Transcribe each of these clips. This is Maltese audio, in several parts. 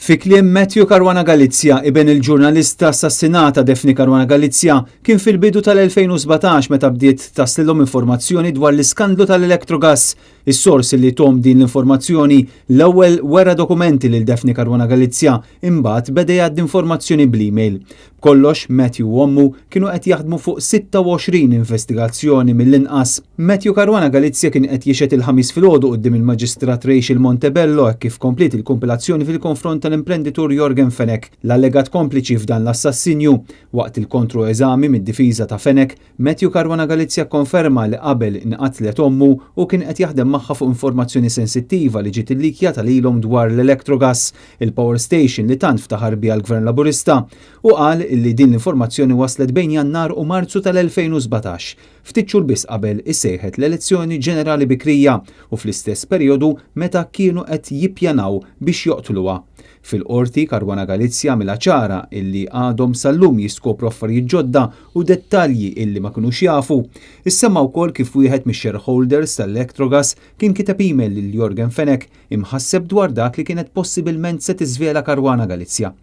Fi kliem Matthew Caruana Galizia, iben il-ġurnalista assassinata Daphne Caruana Galizia, kien fil-bidu tal-2017 meta bdiet taslilhom informazzjoni dwar l-iskandlu tal-Electrogas. Is-sors li tahom din l-informazzjoni l-ewwel wera dokumenti lil Daphne Caruana Galizia, imbagħad beda jgħaddi informazzjoni bl-email. B'kollox, Matthew u ommu kienu qed jaħdmu fuq 26 investigazzjoni mill-inqas. Matthew Caruana Galizia kien qed jixhed il-Ħamis filgħodu quddiem il-Maġistrat Rachel Montebello hekk kif kompliet il-kumpilazzjoni fil-konfront tal-imprenditur Yorgen Fenech, l-allegat kompliċi f'dan l-assassinju. Waqt il-kontroeżami mid-difiża ta' Fenech, Matthew Caruana Galizia konferma li qabel inqatlet ommu u kien qed jaħdem magħha fuq informazzjoni sensittiva li ġiet illikjata lilhom dwar l-Electrogas, il-power station li tant ftaħar biha l-Gvern Laburista, u qal li din l-informazzjoni waslet bejn Jannar u Marzu tal-2017, ftit xhur biss qabel issejħet l-elezzjoni ġenerali bikrija u fl-istess perjodu meta kienu qed jippjanaw biex joqtluha. Fil-qorti, Caruana Galizia għamilha ċara illi għadhom sal-lum jiskopru affarijiet ġodda u dettalji illi ma kinux jafu. Issemma wkoll kif wieħed mix-shareholders tal-Electrogas kien kiteb email lil Yorgen Fenech imħasseb dwar dak li kienet possibilment se tiżvela Caruana Galizia.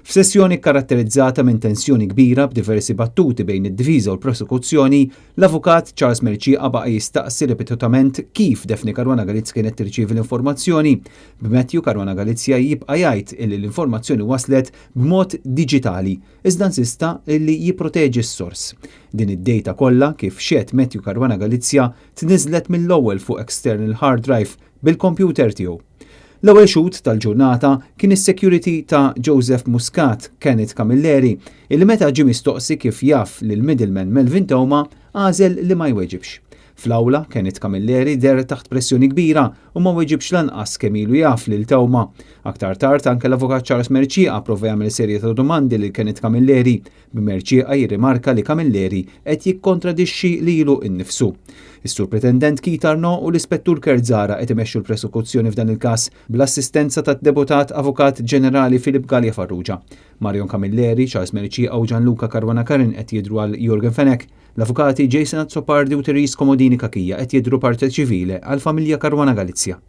F'sessjoni karatterizzata minn tensjoni kbira b'diversi battuti bejn id-difiża u l-prosekuzzjoni, l-avukat Charles Mercieca baqa' jistaqsi ripetutament kif Daphne Caruana Galizia kienet tirċievi l-informazzjoni, b'Matthew Caruana Galizia jibqa' jgħid illi l-informazzjoni waslet b'mod diġitali, iżda insista illi jipproteġi s-sors. Din id-data kollha, kif xehed Matthew Caruana Galizia, tniżlet mill-ewwel fuq external hard drive bil-kompjuter tiegħu. L-ewwel xhud tal-ġurnata kien is-security ta' Joseph Muscat, Kenneth Camilleri, illi meta ġie mistoqsi kif jaf lil middleman Melvin Theuma, għażel li ma jweġibx. Fl-awla, Kenneth Camilleri deher taħt pressjoni kbira u ma weġibx lanqas kemm ilu jaf lil Theuma. Aktar tard anke l-avukat Charles Mercieca prova jagħmel serje ta' domandi lil Kenneth Camilleri, b'Mercieca jirrimarka li Camilleri qed jikkontradixxi lilu innifsu. Is-Surpretendent Keith Arnaud u l-Ispettur Kurt Zahra qed imexxu l-prosekuzzjoni f'dan il-każ bl-assistenza tad-Deputat Avukat Ġenerali Philip Galea Farrugia. Marion Camilleri, Charles Mercieca u Gianluca Caruana Curran qed jidhru għal Yorgen Fenech. L-avukati Jason Azzopardi u Therese Comodini Cachia qed jidhru parte civile għal familja Caruana Galizia.